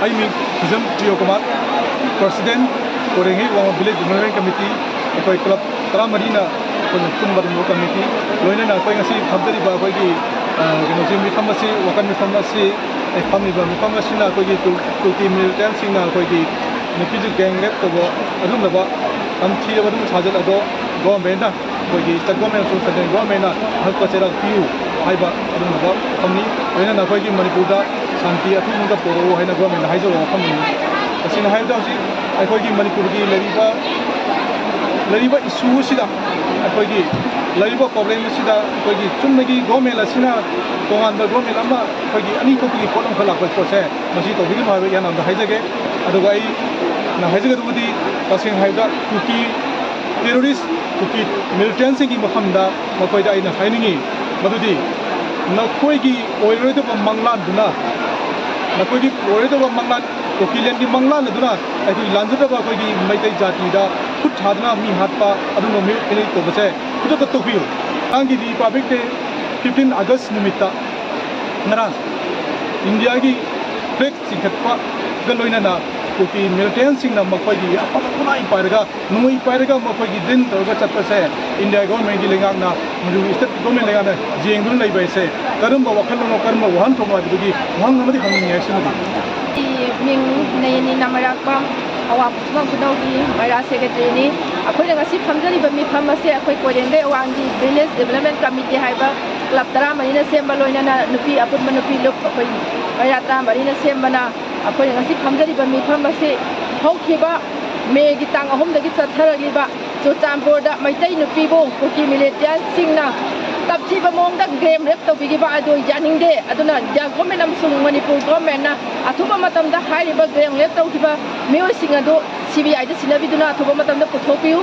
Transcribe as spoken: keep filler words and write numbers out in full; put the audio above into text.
ꯑꯩ ꯃꯤꯡ ꯐꯤꯖꯝ ꯄ꯭ꯔꯤꯌꯣ ꯀꯨꯃꯥꯔ, ꯄ꯭ꯔꯁꯤꯗꯦꯟ, ꯀꯣꯔꯦꯡꯍꯩ ꯋꯥꯡꯃ ꯚꯤꯂꯦꯖ ꯗꯤꯕ꯭ꯂꯞꯃꯦꯟ ꯀꯃꯤꯇꯤ꯫ ꯑꯩꯈꯣꯏ ꯀ꯭ꯂꯕ ꯇꯔꯥꯃꯔꯤꯅ ꯑꯩꯈꯣꯏꯅ ꯄꯨꯟꯕ ꯑꯗꯨꯒꯨꯝꯕ ꯀꯃꯤꯇꯤ꯫ ꯂꯣꯏꯅꯅ ꯑꯩꯈꯣꯏ ꯉꯁꯤ ꯐꯝꯖꯔꯤꯕ ꯑꯩꯈꯣꯏꯒꯤ, ꯑ, ꯀꯩꯅꯣꯁꯤ, ꯃꯤꯐꯝ ꯑꯁꯤ, ꯋꯥꯀꯠ ꯃꯤꯐꯝ ꯑꯁꯤ, ꯑꯩ ꯐꯝꯃꯤꯕ ꯃꯤꯐꯝ ꯑꯁꯤꯅ ꯑꯩꯈꯣꯏꯒꯤ ꯀꯨ-, ꯀꯨꯀꯤ ꯃꯤꯂꯤꯇꯦꯟꯁꯤꯡꯅ ꯑꯩꯈꯣꯏꯒꯤ ꯅꯨꯄꯤꯁꯨ ꯒꯦꯡ ꯔꯦꯞ ꯇꯧꯕ ꯑꯗꯨꯒꯨꯝꯂꯕ ꯇꯝꯊꯤꯔꯕ ꯑꯗꯨꯒꯨꯝꯕ ꯁꯥꯖꯠ ꯑꯗꯣ ꯒꯣꯔꯃꯦꯟꯅ ꯑꯩꯈꯣꯏꯒꯤ ꯁ꯭ꯇꯦꯠ ꯒꯣꯔꯃꯦꯟ ꯑꯃꯁꯨꯡ ꯁꯦꯟꯇ꯭ꯔꯦꯜ ꯒꯣꯔꯃꯦꯟꯅ ꯑꯍꯛꯄ ꯆꯩꯔꯥꯛ ꯄꯤꯌꯨ ꯍꯥꯏꯕ ꯑꯗꯨꯒꯨꯝꯂꯕ ꯋꯥꯐꯝꯅꯤ꯫ ꯂꯣꯏꯅꯅ ꯑꯩꯈꯣꯏꯒꯤ ꯃꯅꯤꯄꯨꯔꯗ ꯁꯥꯟꯇꯤ ꯑꯊꯨꯕꯗ ꯄꯨꯔꯛꯎ ꯍꯥꯏꯅ ꯒꯣꯔꯃꯦꯟꯗ ꯍꯥꯏꯖꯕ ꯋꯥꯐꯝꯅꯤ꯫ ꯇꯁꯦꯡꯅ ꯍꯥꯏꯔꯕꯗ ꯍꯧꯖꯤꯛ ꯑꯩꯈꯣꯏꯒꯤ ꯃꯅꯤꯄꯨꯔꯒꯤ ꯂꯩꯔꯤꯕ, ꯂꯩꯔꯤꯕ ꯏꯁꯨ ꯑꯁꯤꯗ, ꯑꯩꯈꯣꯏꯒꯤ ꯂꯩꯔꯤꯕ ꯄ꯭ꯔꯣꯕ꯭ꯂꯦꯝ ꯑꯁꯤꯗ ꯑꯩꯈꯣꯏꯒꯤ ꯆꯨꯝꯅꯒꯤ ꯒꯣꯔꯃꯦꯟ ꯑꯁꯤꯅ ꯇꯣꯉꯥꯟꯕ ꯒꯣꯔꯃꯦꯟ ꯑꯃ ꯑꯩꯈꯣꯏꯒꯤ ꯑꯅꯤ ꯊꯣꯛꯄꯒꯤ ꯄꯣꯠ ꯑꯃꯈꯛ ꯂꯥꯛꯄ ꯄꯣꯠꯁꯦ ꯃꯁꯤ ꯇꯧꯕꯤꯒꯅꯨ ꯍꯥꯏꯕ ꯏꯍꯥꯟ ꯍꯥꯟꯕꯗ ꯍꯥꯏꯖꯒꯦ꯫ ꯑꯗꯨꯒ ꯑꯩꯅ ꯍꯥꯏꯖꯒꯗꯕꯗꯤ ꯇꯁꯦꯡꯅ ꯍꯥꯏꯔꯕꯗ ꯀꯨꯀꯤ ꯇꯦꯔꯣꯔꯤꯁ, ꯀꯨꯀꯤ ꯃꯤꯂꯤꯇꯦꯟꯁꯤꯡꯒꯤ ꯃꯐꯝꯗ ꯃꯈꯣꯏꯗ ꯑꯩꯅ ꯍꯥꯏꯅꯤꯡꯉꯤ ꯃꯗꯨꯗꯤ ꯅꯈꯣꯏꯒꯤ ꯑꯣꯏꯔꯣꯏꯗꯕ ꯃꯪꯂꯥꯟꯗꯨꯅ, ꯅꯈꯣꯏꯒꯤ ꯑꯣꯏꯔꯣꯏꯗꯕ ꯃꯪꯂꯥꯟ, ꯀꯨꯀꯤꯂꯦꯟꯒꯤ ꯃꯪꯂꯥꯟ ꯑꯗꯨꯅ ꯑꯩꯈꯣꯏꯒꯤ ꯂꯥꯟꯖꯗꯕ ꯑꯩꯈꯣꯏꯒꯤ ꯃꯩꯇꯩ ꯖꯥꯇꯤꯗ ꯈꯨꯠ ꯊꯥꯗꯨꯅ ꯃꯤ ꯍꯥꯠꯄ ꯑꯗꯨꯒꯨꯝꯕ ꯃꯤꯑꯣꯏ ꯀꯩꯅꯣ ꯇꯧꯕꯁꯦ ꯈꯨꯗꯛꯇ ꯇꯣꯛꯄꯤꯌꯨ꯫ ꯉꯔꯥꯡꯒꯤ ꯔꯤꯄꯕ꯭ꯂꯤꯛ ꯗꯦ ꯐꯤꯐꯇꯤꯟ ꯑꯥꯒꯁ ꯅꯨꯃꯤꯠꯇ ꯉꯔꯥꯡ ꯏꯟꯗꯤꯌꯥꯒꯤ ꯐ꯭ꯂꯦꯒ ꯆꯤꯡꯈꯠꯄꯒ ꯂꯣꯏꯅꯅ ꯀꯨꯀꯤ ꯃꯤꯂꯤꯇꯦꯟꯁꯤꯡꯅ ꯃꯈꯣꯏꯒꯤ ꯑꯐꯕ ꯈꯨꯠꯂꯥꯏ ꯄꯥꯏꯔꯒ, ꯅꯣꯡꯃꯩ ꯄꯥꯏꯔꯒ ꯃꯈꯣꯏꯒꯤ ꯗ꯭ꯔꯤꯜ ꯇꯧꯔꯒ ꯆꯠꯄꯁꯦ ꯏꯟꯗꯤꯌꯥ ꯒꯣꯔꯃꯦꯟꯒꯤ ꯂꯩꯉꯥꯛꯅ, ꯃꯅꯤꯄꯨꯔꯒꯤ ꯁ꯭ꯇꯦꯠ ꯒꯣꯔꯃꯦꯟ ꯂꯩꯉꯥꯛꯅ ꯌꯦꯡꯗꯨꯅ ꯂꯩꯕ ꯍꯥꯏꯁꯦ ꯀꯔꯝꯕ ꯋꯥꯈꯜꯂꯣꯟꯅꯣ, ꯀꯔꯝꯕ ꯋꯥꯍꯟꯊꯣꯛꯅꯣ ꯍꯥꯏꯕꯗꯨꯒꯤ ꯋꯥꯍꯪ ꯑꯃꯗꯤ ꯍꯪꯅꯤꯡꯉꯦ꯫ ꯁꯤꯃꯗꯤ ꯑꯩꯒꯤ ꯃꯤꯡ ꯅꯌꯅꯤ ꯅꯃꯔꯥꯛꯄꯝ, ꯑꯋꯥꯡ ꯈꯨꯃꯟ ꯈꯨꯅꯧꯒꯤ ꯃꯩꯔꯥ ꯁꯦꯀ꯭ꯔꯦꯇꯔꯤꯅꯤ꯫ ꯑꯩꯈꯣꯏꯅ ꯉꯁꯤ ꯐꯝꯖꯔꯤꯕ ꯃꯤꯐꯝ ꯑꯁꯦ ꯑꯩꯈꯣꯏ ꯀꯣꯏꯔꯦꯡꯒꯩ ꯑꯋꯥꯡꯒꯤ ꯚꯤꯂꯦꯖ ꯗꯤꯕ꯭ꯂꯞꯃꯦꯟ ꯀꯃꯤꯇꯤ ꯍꯥꯏꯕ ꯀ꯭ꯂꯕ ꯇꯔꯥꯃꯔꯤꯅ ꯁꯦꯝꯕ, ꯂꯣꯏꯅꯅ ꯅꯨꯄꯤ ꯑꯄꯨꯟꯕ ꯅꯨꯄꯤ ꯂꯨꯞ ꯑꯩꯈꯣꯏ ꯃꯩꯔꯥ ꯇꯔꯥꯃꯔꯤꯅ ꯁꯦꯝꯕꯅ ꯑꯩꯈꯣꯏꯅ ꯉꯁꯤ ꯐꯝꯖꯔꯤꯕ ꯃꯤꯐꯝ ꯑꯁꯤ ꯍꯧꯈꯤꯕ ꯃꯦꯒꯤ ꯇꯥꯡ ꯑꯍꯨꯝꯗꯒꯤ ꯆꯠꯊꯔꯛꯂꯤꯕ ꯆꯨꯔꯆꯥꯟꯄꯨꯔꯗ ꯃꯩꯇꯩ ꯅꯨꯄꯤꯕꯨ ꯀꯨꯀꯤ ꯃꯤꯂꯤꯇꯦꯟꯁꯤꯡꯅ ꯇꯞꯊꯤꯕ ꯃꯑꯣꯡꯗ ꯒ꯭ꯔꯦꯝ ꯔꯦꯞ ꯇꯧꯕꯤꯈꯤꯕ ꯑꯗꯨ ꯌꯥꯅꯤꯡꯗꯦ꯫ ꯑꯗꯨꯅ ꯏꯟꯗꯤꯌꯥ ꯒꯣꯔꯃꯦꯟ ꯑꯃꯁꯨꯡ ꯃꯅꯤꯄꯨꯔ ꯒꯣꯔꯃꯦꯟꯅ ꯑꯊꯨꯕ ꯃꯇꯝꯗ ꯍꯥꯏꯔꯤꯕ ꯒ꯭ꯔꯦꯝ ꯔꯦꯞ ꯇꯧꯈꯤꯕ ꯃꯤꯑꯣꯏꯁꯤꯡ ꯑꯗꯨ ꯁꯤ ꯕꯤ ꯑꯥꯏꯗ ꯁꯤꯟꯅꯕꯤꯗꯨꯅ ꯑꯊꯨꯕ ꯃꯇꯝꯗ ꯄꯨꯊꯣꯛꯄꯤꯌꯨ꯫